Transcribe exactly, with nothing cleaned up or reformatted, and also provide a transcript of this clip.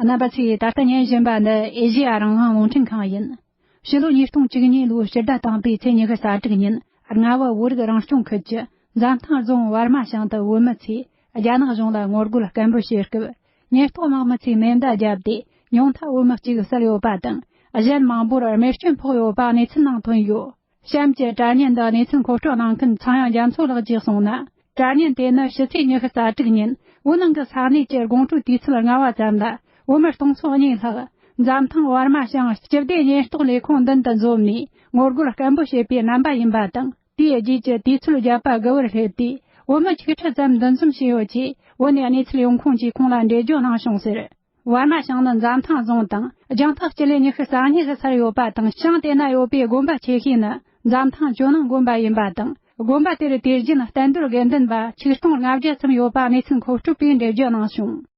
རྣམ་པ་ཚོས་ད་ལྟ་ཉན་བཞིན་པ་འདི་ཨེ་ཤེ་ཡ་རང་དབང་རླུང་འཕྲིན་ཁང་ཡིན། ཕྱི་ལོ་ཉིས་སྟོང་བཅུ་གཉིས་ལོའི་ཕྱི་ཟླ་དང་པོའི་ཚེས་ཉི་ཤུ་རྩ་དྲུག་ཉིན། རྔ་བ་བོད་རིགས་རང་སྐྱོང་ཁུལ་གྱི་འཛམ་ཐང་རྫོང་བར་མ་ཞང་དུ་བོད་མི་ཚོས་རྒྱ་ནག་གཞུང་ལ་ངོ་རྒོལ་སྐད་འབོད་བྱེད་སྐབས། ཉེན་རྟོག་དམག་མི་ཚོས་མེ་མདའ་བརྒྱབ་སྟེ། ཉུང་མཐའ་བོད་མི་གཅིག་བསད་ཡོད་པ་དང་། གཞན་མང་པོར་རྨས་སྐྱོན་ཕོག་ཡོད་པ་གནས་ཚུལ་ནང་ཐོན་ཡོད། གཤམ་གྱི་དྲ་བརྙན་དུ་གནས་ཚུལ་མཁོ་སྤྲོད་གནང་མཁན་ཚངས་དབྱངས་རྒྱ་མཚོ་ལགས་ཀྱིས་གསུངས་ན། དྲ་བརྙན་དེ་ནི་ཕྱི་ཚེས་ཉི་ཤུ་རྩ་དྲུག་ཉིན་བོད་ནང་གི་ས་གནས་ཀྱི་དགོང་དྲོའི་དུས་ཚོད་ལྔ་པ་ཙམ་ལ། བོད་མི་སྟོང་ཚོ་གཉིས་ལྷག་འཛམ་ཐང་བར་མ་ཞང་སྤྱི་བདེ་ཉེན་རྟོག་ལས་ཁུངས་མདུན་དུ་འཛོམས་ནས། ངོ་རྒོལ་སྐད་འབོད་བྱེད་པའི་རྣམ་པ་ཡིན་པ་དང་། དེའི་རྗེས་ཀྱི་དུས་ཚོད་བརྒྱད་པ་དགུ་པར་སླེབས་དུས། བོད་མི་ཆིག་ཁྲི་ཙམ་འདུ་འཛོམས་བྱས་ཡོད་ཅེས། བོད་ནས་གནས་ཚུལ་ཡོང་ཁུངས་ཀྱིས་ཁོང་ལ་འགྲེལ་བརྗོད་གནང་བྱུང་ཟེར། བར་མ་ཞང་ནི་འཛམ་ཐང་རྫོང་དང་རྒྱང་ཐག་སྤྱི་ལེ་ཉི་ཤུ་རྩ་གཉིས་སུ་ཚར་ཡོད་པ་དང་། ཞང་དེ་ན་ཡོད་པའི་དགོན་པ་ཆེ་ཤོས་ནི་འཛམ་ཐང་ཇོ་ནང་དགོན་པ་ཡིན་པ་དང་། དགོན་པ་དེར་དུས་རྒྱུན་བསྟན་རྡོར་དགེ་འདུན་པ་ཆིག་སྟོང་ལྔ་བརྒྱ་ཙམ་ཡོད་པ་གནས་ཚུལ་མཁོ་སྤྲོད་པས་འགྲེལ་བརྗོད་གནང་བྱུང་།